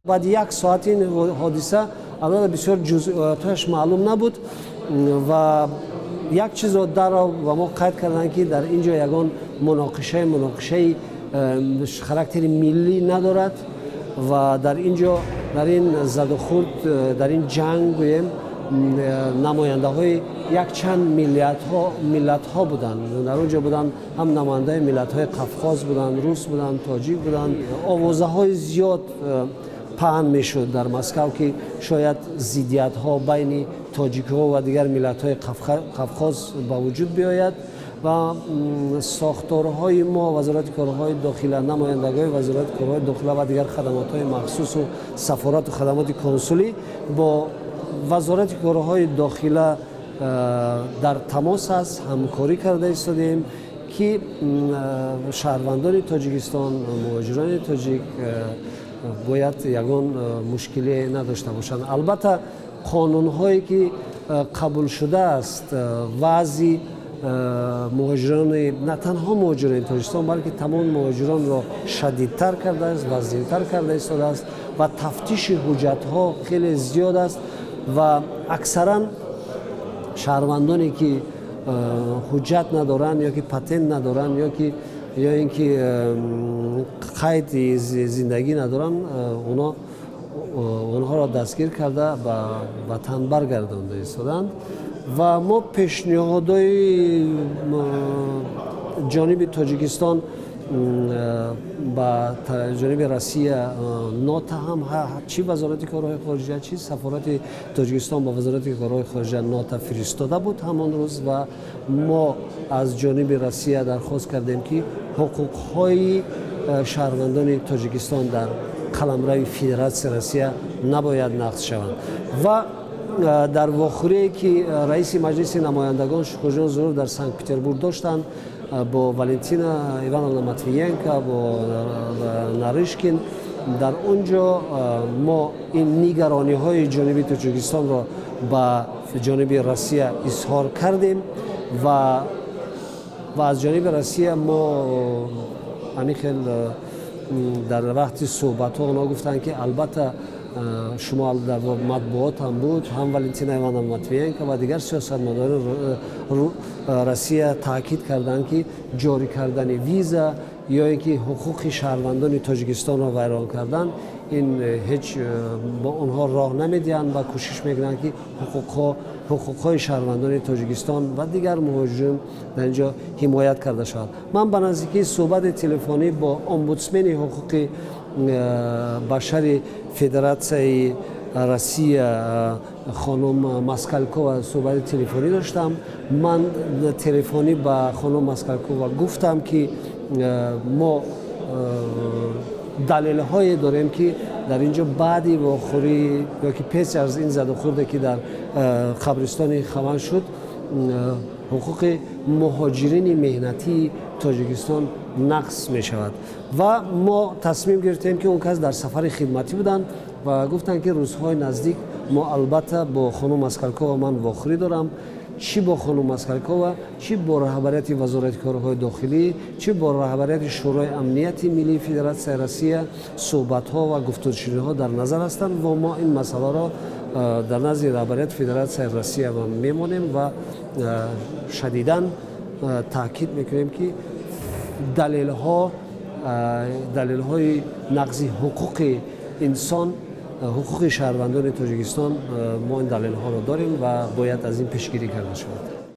Баъди як соат ин ҳодиса албатта бисёр ҷузъиёташ маълум набуд ва як чизро дарро ба мо қайд карданд, ки дар ин ҷо ягон муноқишаи характери миллӣ надорад ва дар ин ҷо дар ин задухӯрд, дар ин ҷанг гӯем, намояндаҳои якчанд миллатҳо буданд. Дар он ҷо буданд ҳам намояндаҳои миллатҳои Қафқоз буданд, рус буданд, тоҷик буданд. Овозаҳои зиёд паҳн мешуд дар Москав, ки шояд зиддиятҳо байни тоҷикҳо ва дигар миллатҳои Қафқоз ба вуҷуд биёяд ва сохторҳои мо, Вазорати корҳои дохила, намояндагони Вазорати корҳои дохила ва дигар хадамотҳои махсусу сафорату хадамоти консулӣ бо Вазорати корҳои дохила дар тамос аст, ҳамкорӣ карда истодем, ки шаҳрвандони Тоҷикистон, муҳоҷирони тоҷик бояд ягон мушкиле надошта бошанд. Албатта қонунҳое ки қабул шудааст, вазъи муҳоҷирони, на танҳо муҳоҷирони Тоҷикистон, балки тамоми муҳоҷиронро шадидтар кардааст, вазнинтар карда истодааст ва тафтиши ҳуҷҷатҳо хеле зиёд аст ва аксаран шаҳрвандоне ки ҳуҷҷат надоранд ё ки патент надоранд ё ин ки қайди зиндагӣ надоранд, онҳоро дастгир карда ба ватан баргардонда истоданд. Ва мо пешниҳодҳои ҷониби Тоҷикистон ба ҷониби Россия нота ҳам, чӣ Вазорати корҳои хориҷа, чӣ сафорати Тоҷикистон ба Вазорати корҳои хориҷа нота фиристода буд ҳамон рӯз ва мо аз ҷониби Россия дархост кардем, ки ҳуқуқҳои шаҳрвандони Тоҷикистон дар қаламрави Федератсияи Россия набояд нақз шаванд. Ва дар вохӯрие ки раиси Маҷлиси намояндагон Шукурҷон Зуров дар Санкт-Петербург доштанд бо Валентина Ивановна Матвиенко, бо Нарышкин, дар он ҷо мо ин нигарониҳои ҷониби Тоҷикистонро ба ҷониби Россия изҳор кардем ва аз ҷониби Россия мо ҳамин хел дар вақти суҳбатҳо онҳо гуфтанд, ки албатта шумо дар матбуот ҳам буд, ҳам Валентина Ивановна Матвиенко ва дигар сиёсатмадорони Россия таъкид карданд, ки ҷорӣ кардани виза ё ин ки ҳуқуқи шаҳрвандони Тоҷикистонро вайрон кардан, ин ҳеҷ бо онҳо роҳ намедиҳанд ва кӯшиш мекунанд, ки ҳуқуқҳои шаҳрвандони Тоҷикистон ва дигар муҳоҷирон дар ин ҷо ҳимоят карда шавад. Ман ба наздикии суҳбати телефонӣ бо омбудсмени ҳуқуқи башари Федератсияи Россия хонум Москалькова суҳбати телефонӣ доштам. Ман телефонӣ ба хонум Москалькова гуфтам, ки мо далелҳое дорем, ки дар ин ҷо баъди вохӯрӣ ё ки пеш аз ин задухӯрде ки дар қабристони Хаван шуд, ҳуқуқи муҳоҷирини меҳнатии Тоҷикистон нақз мешавад. Ва мо тасмим гирифтем, ки он кас дар сафари хидматӣ буданд ва гуфтанд, ки рӯзҳои наздик мо албатта бо хонум Москалькова ман вохӯрӣ дорам, чӣ бо хонум Москалькова, чӣ бо раҳбарияти Вазорати корҳои дохилӣ, чӣ бо раҳбарияти Шӯрои амнияти миллии Федератсияи Россия суҳбатҳо ва гуфтушуниҳо дар назар ҳастанд ва мо ин масъаларо дар назди раҳбарияти Федератсияи Россия мемонем ва шадидан таъкид мекунем, ки далелҳои нақзи ҳуқуқи инсон, ҳуқуқи шаҳрвандони Тоҷикистон, мо ин далелҳоро дорем ва бояд аз ин пешгирӣ карда шавад.